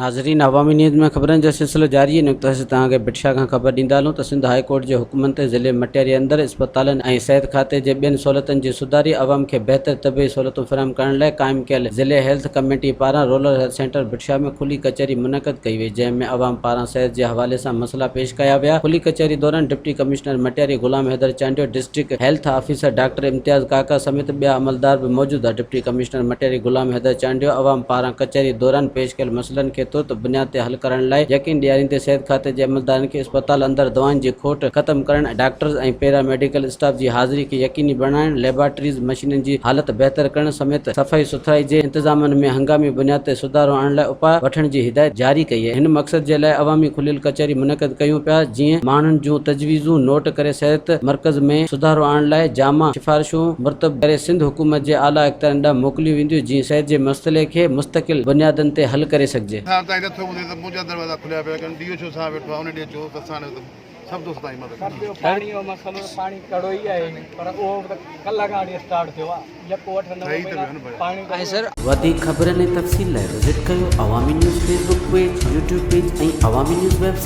ناظرين عوامي نيوز ۾ خبرن جو سلسلو جاري آهي نڪتو هيس توهان کي ڀٽ شاهه کان خبر ڏيندا هلون ته سنڌ هاء ڪورٽ جي حڪمن تي ضلعي مٽياري اندر اسپتالن ۽ صحت کاتي جي ٻين سهولتن جي سڌاري عوام کي بهتر طبعي سهولتون فراهم ڪرڻ لاء قائم ڪيل ضلعي هيلٿ ڪميٽي پاران rural health centre Bhit Shah ۾ کلي ڪچهري منعقد ڪئي وئي جنهن ۾ عوام پاران صحت جي حوالي سان مسئلا پيش ڪيا ويا کلي ڪچهري دوران deputy commissioner Matiari Ghulam Haider Chandio district health officer doctor Imtiaz Kaka سميت ٻيا عملدار به موجود هئا ڊپٽي ڪمشنر مٽياري غلام حيدر چانڊيو عوام پاران ڪچهري دوران پيش ڪيل مسئلن کي ترت بنياد تي حل ڪرڻ لاء يقين ڏياريندي صحت کاتي جي عملدارن کي اسپتال اندر دوائن جي کوٽ ختم ڪرڻ، ڊاڪٽرز ۽ پيرا ميڊيڪل اسٽاف جي حاضري کي يقيني بڻائڻ، ليبارٽريز مشينن جي حالت بهتر ڪرڻ سميت صفائي سٿرائي جي انتظامن ۾ هنگامي بنياد تي سڌارو آڻڻ لاء اپاء وٺڻ جي هدايت جاري ڪئي آهي. هن مقصد جي لاء عوامي کليل ڪچهري منعقد ڪيون پيا جيئن ماڻهن جون تجويزون نوٽ ڪري صحت مرڪز ۾ سڌارو آڻڻ لاء جامع سفارشون مرتب ڪري سنڌ حڪومت جي اعليٰ اختيارين ڏانهن موڪليون وينديون جيئن صحت جي مسئلي کي مستقل بنيادن تي حل ڪري سگهجي. صاحب تائين نٿو ٻڌي ته منهنجا دروازا کليا پيا ڪن ڊي ايڇ او صاحب ويٺو آهي ان ڏي اچو ته اسان ته سڀ دوست تائين مدد سر ٻيو پاڻي جو مسئلو ته پاڻي ڪڙو ئي آهي پر اهو به ته ڪلهه کان وٺي اسٽارٽ ٿيو آهي يڪو اٺ نو مهينا پاڻي ته وڌيڪ خبرن ۽ تفصيل لاء وزٽ ڪيو Awami news Facebook page, YouTube page ۽ Awami news website.